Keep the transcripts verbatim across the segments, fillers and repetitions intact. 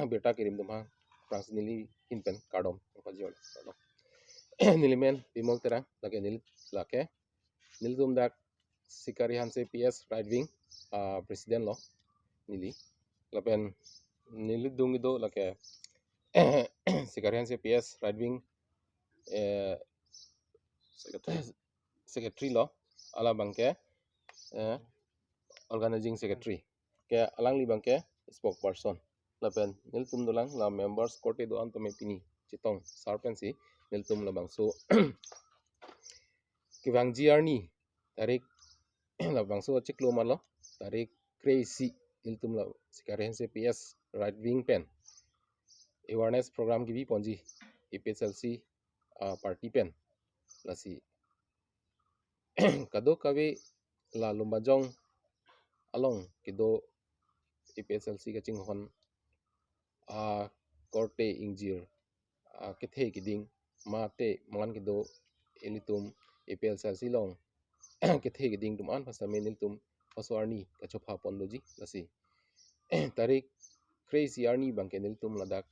Birta kirim atum aphrangsi neli ahin pen kardom pajir, kardom. Neli men Bimol Terang, lake neli, lake nelitum dak Sikari Hanse P S Right Wing, ah, President lo neli. Lapen neli adung kedo lake Sikari Hanse P S Right Wing, eh, Secretary. Secretary lo, hala abangke, eh, Organizing Secretary. Ke alangli abangke spokesperson. Lapen nelitum dolang la members korte do-an tame pini chetong sar pensi nelitum labangso kevangji arni tarik, labangso achiklo malo, tarik kre-isi nelitum la Sikari Hanse P S Right Wing pen awareness program kebi ponji A P H L C, ah, party pen. Lasi kadokave la Lumbajong along kedo A P H L C kachinghon, ah, korte ingjir, ah, kethe keding mate man kedo ilitum A P H L C along kethe keding atum an aphan sitame nelitum oso arni kachopha ponloji. Lasi tarik kre-isi arni abangke nelitum ladak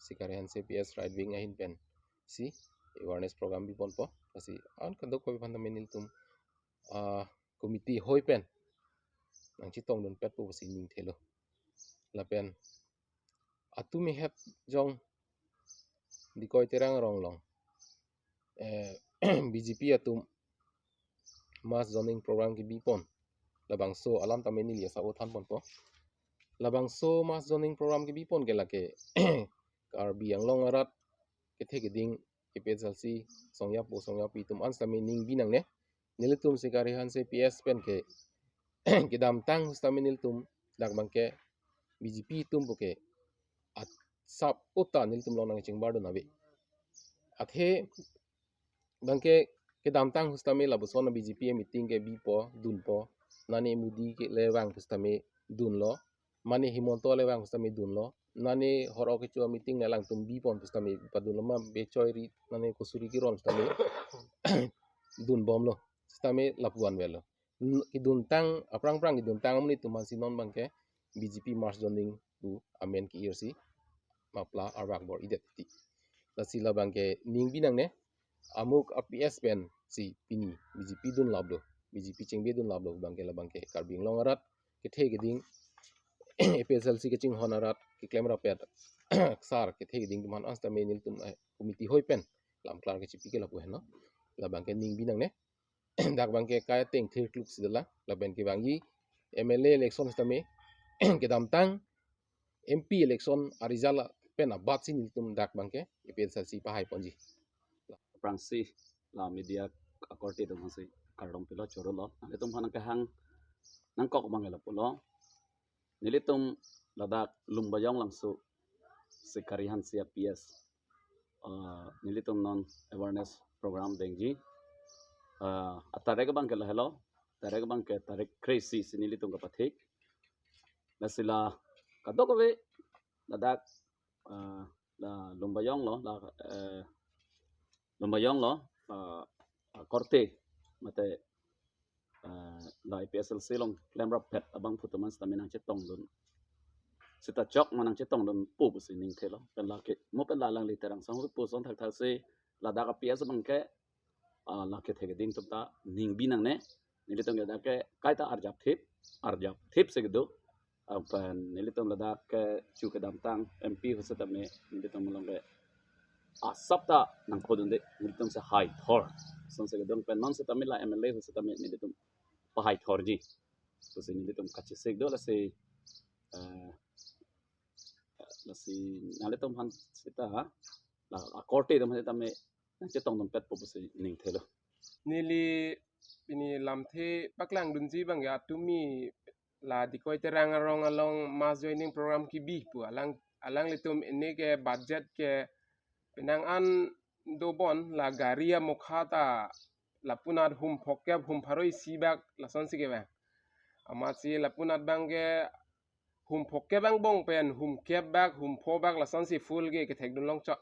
Sikari Hanse P S Right Wing ahin pensi awareness program bi ponpo. Lasi an kadokave aphan tame nelitum, ah, committee hoi pen nangchetongdun petpo pusi ningthelo. Lapen atum ihet jong Dikoi Terang arong along, eh, B J P atum mass joining program kebi pon. Labangso alam tame neli asa o than ponpo. Labangso mass joining program kebi pon ke lake Karbi Anglong arat kethe keding A P H L C songyap o songyapi atum an sitame ning bi nangne. Nelitum Sikari Hanse P S pen ke kedamtang sitame nelitum dak abangke B J P atum puke asap uta nelitum along nangchingbardun ave. Athe abangke kedamtang sitame lapuson B J P meeting ke bipo, dunpo. Nane Modi ke le vang pusitame dunlo. Mane Himanta le vang pusitame dunlo. Nane horo kecho meeting nanglang atum bipon pusitame padunlo, ma bechoi ri nane kosuri kiron pusitame dunbomlo. Sitame lapu-an avelo. N-, keduntang, aphrang aphrang keduntang amonit atum aphansi non abangke B J P mass joining pu amen ke-irsi mapla arvak bor-idet titi. Lasi labangke ning bi nangne, amuk A P S pensi pini B J P dunlap do, B J P chingbe dunlap do abangke, labangke Karbi Anglong arat kethe keding A P H L C kachinghon arat keklem rapet sar kethe keding atum aphan sitame nelitum, eh, committee hoi pen lam klar kechipi ke lapu henlo. Labangke ning bi nangne. Dak abangke kai ateng thirkluk si dolang, lapen kevangji M L A election sitame kedamtang M P election a-result pen abatsi nelitum dak abangke A P H L C pahai ponji. Aphrangsi la media akorte atum aphansi kardom pilo, chorolo. Nelitum aphan nangkehang nangkok abang lapulo. Nelitum ladak Lumbajong Langso Sikari Hanse P S, ah, nelitum non awareness program dengji. Ah, atarik abangke lahelo, tarik abangke tarik kre-isi si nelitum kapathik. Lasi la kadokave ladak, ah, la Lumbajong lo, la, eh, Lumbajong lo, ah, ah, korte mate, eh, la A P H L C along klemrapet abangphu atum aphan sitame nangchetongdun, seta chok ma nangchetongdunpo pusi ningthelo. Pen lake mo pen la alangli Terang Sangho puson thakthak si ladak a-P S abangke, ah, la kethe keding atum ta ning bi nangne. Nelitum ke dak ke kaita arjap thip, arjap thip si kedo. Ah, pen nelitum ladak kecho kedamtang M P ahut sitame nelitum along ke asap ta nangkhodunde, nelitum si hai thor. Lason si kedo, pen non sitame la M L A ahut sitame nelitum pahai thorji pusi nelitum kachesik do. Lasi, eh, lasi nanglitum aphan seta la akorte atum aphan sitame nangchetongdunpetpo pusi ningthelo. Neli pini lamthe paklangdunji abangke atum i la Dikoi Terang arong along mass joining program kebi pu, alang, alanglitum ini ke budget ke penang an dobon, la gari amokha ta lapunat hum phokep hum pharo isi bak lasonsi kevang. Amatsi lapunat abangke hum phokep angbong pen hum kep bak, hum pho bak lasonsi full ke kethekdun longchot.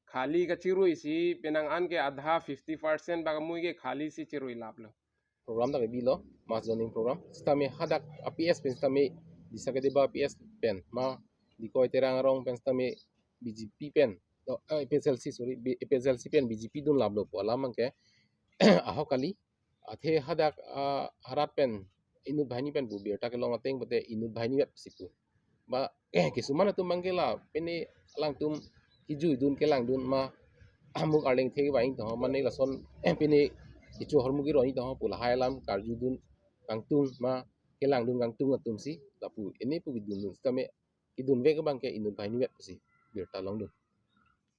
Khali kachirui si penang an ke adha fifty percent bak amui ke khali si chirui laplo. Program ta kebilo, mass joining program. Sitame hadak a-P S pen sitame, Disa Kedeba a-P S pen ma Dikoi Terang arong pen sitame B J P pen, oh, eh, A P H L C, sorry, B-, A P H L C pen B J P dunlaplo pu alam abangke ahok kali. Athe hadak, ah, harat pen inut banghini pen pu birta kelong ateng pute inut banghini vet pusi pu. Ba, eh, kisuman atum abangke la pine alangtum kijuidun kelangdun ma amuk arleng thek ba ingtong mane lason, eh, pine kecho ahormu kiro ingtong pu lahai alam karjudun kangtung ma kelangdun kangtung atumsi lapu ini pu kidun sitame kidunvek abangke inut banghini vet pusi birta longdun.